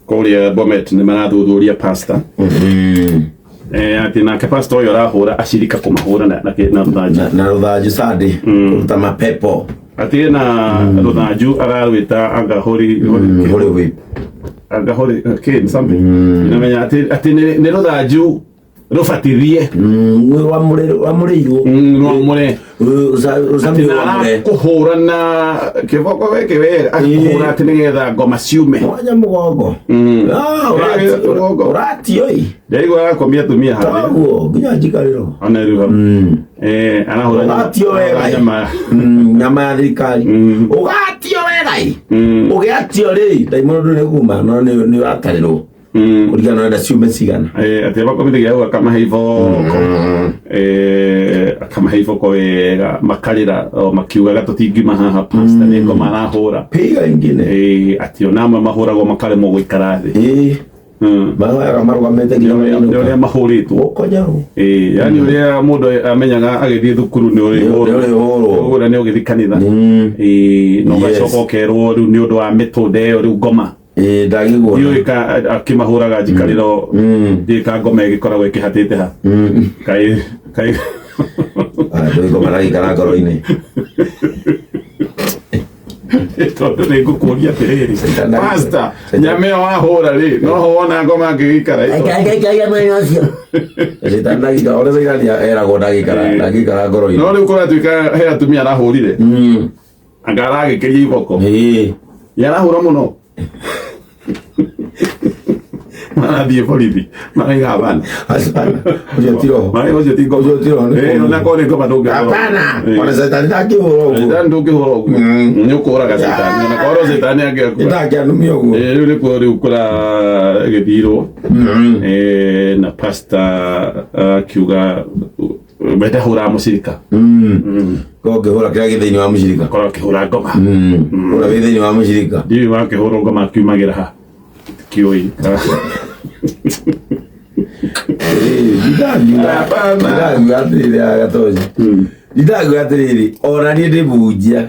Kũrĩa Bomet nĩ marathuthuria pastor. Atĩ nake pastor ũyũ arahũra acirika kũmahũra na rũthanju. Na rũthanju Sunday kũruta mapepo. Atĩ na rũthanju ararwĩta anga holy Holy whip. Anga holy cane something. Namenya atĩ nĩ rũthanju rũbatithie. Rwamũrĩirwo. Rwamũre. Rũcamio rwamũre. Kũhũra na kĩboko gĩkĩ wega akũhũra atĩ nĩgetha ngoma ciume. Mwanya mũgongo. Ah, Mũgongo. Ũratio ĩ. Ndaigua arakomia atumia harĩa. Toguo nginya njikarĩro. Ona rĩu hau. Arahũra nyama. Ũgatio wega ĩ. Nyama. Nyama ya thirikari. Ũgatio wega ĩ. Ũgĩatio rĩ, ndaimono ndũrĩ kuma no nĩ ũratarĩrwo. Kũringana na ũrenda ciume cigana. Atĩ abakomithagia hau akamahe iboko. Akamahe iboko wega makarĩra o makiugaga tũtingiuma haha pastor nĩ ngoma arahũra. Piga ingine. Atĩ ona amwe mahũragwo makaremwo gũikara thĩ. Mahoyaga marũgamĩte nginya Nĩ mainũka. ũrĩa mahũrĩtwo. Gũkonyorwo. Yani ũrĩa mũndũ amenyaga agĩthiĩ thukuru nĩ Nĩ ũrĩhũrwo. Ũguo nĩ ũgĩthiĩ kanitha. Na ũgacoka ũkerwo rĩu nĩ ũndũ wa mĩtũnda ĩyo rĩu ngoma. Ndagĩguona. Ndiũĩ ka akĩmahũraga njikarĩro ndiũĩ ka ngoma ĩgĩkoragwo ĩkĩhatĩte ha. Kaĩ kaĩ Ndũĩ ngoma ndagĩikara ngoro-inĩ. Tondũ nĩ ngũkũria atĩrĩrĩ, Caitani pastor, nyama ĩyo wahũra rĩ, no ho wona ngoma ngĩgĩikara ĩyo. Aikaikaia mwena ũcio. Caitani ndagĩikara, ũrĩa caitani eragwo ndagĩikara, ndagĩikara ngoro-inĩ. No rĩu kũratuĩka he atumia arahũrire. Anga aragĩkĩria iboko. Nĩ arahũra mũno. Marathiĩ borithi. Maraiga hapana. Hapana. Ũcio ti roho. Maraiga ũcio ti ngoma. Ũcio ti roho, nĩ Ona korwo nĩ ngoma ndũngĩhũra. Hapana. Ona caitani ndangĩhũra ũguo. Caitani ndũngĩhũra ũguo. Nĩ ũkũraga caitani. Ona korwo caitani angĩakua. Ndangĩanumia ũguo. Rĩu nĩkuo rĩu kũragĩthirwo. Na pastor akiuga we ndahũraga mũcirika. Korwo ũngĩhũra kĩrĩa gĩ thĩinĩ wa mũcirika. Korwo akĩhũra ngoma. Hũra wĩ thĩinĩ wa mũcirika. Ndiũĩ wakĩhũrwo ngoma akiumagĩra ha. Kĩũĩ. Ndindagiuga atĩrĩrĩ agatonya. Ndindagiuga atĩrĩrĩ ona niĩ ndĩ mũhunjia.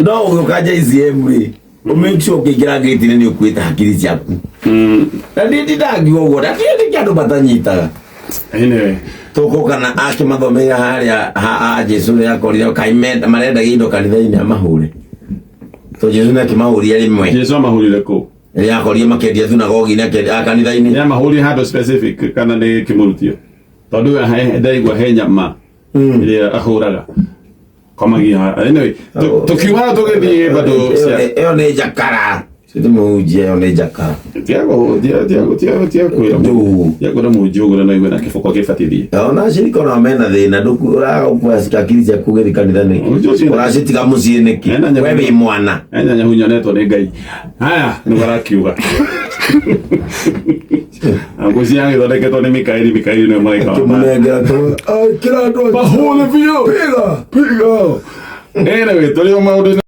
No ũgĩũka JCM rĩ, ũ make sure ũkĩingĩra ngĩti-inĩ nĩ ũkuĩte hakiri ciaku. Na niĩ ndindagiuga ũguo, na ndiũĩ nĩkĩ andũ matanyitaga. Anyway. Tũkũka na akĩmathomeire harĩa ha Jesu nĩ akorire kaĩ marendagia indo kanitha-inĩ amahũre. To Jesu nĩ akĩmahũrire rĩmwe. Jesu amahũrire kũ? Rĩrĩa akorire makĩendia thunagogi-inĩ akĩendia kanitha-inĩ. Nĩ amahũrire handũ specific kana nĩ kĩmũrutio? Tondũ ndaigua he nyama ĩrĩa ahũraga. Komagia. Anyway, tukiuga tũgĩthiĩ bado cia Ĩyo nĩ njakara. Ti mũhunjia, ĩyo nĩ njakara. Tiago tiago tiago tiago kwĩra Ndũ. tiago na mũhunjia ũguo na igue na kĩboko kĩbatithie. Ona acirika ona mena thĩna ndũraga gũkua akiri ciaku ũgĩthiĩ kanitha nĩkĩ? Ũcio ũcio- Ũracitiga mũciĩ nĩkĩ? Ena nyamũ- We wĩ mwana. Enya nyahunyanetwo nĩ Ngai. Haya, nĩguo arakiuga. Ngũcia agĩthondeketwo nĩ Mikaeli, Mikaeli nĩwe mũraika wa mbaara. Kĩmũnengera kĩra andũ Mahũre biũ. Piga. Piga. Anyway, tũrĩ o maũndũ-inĩ.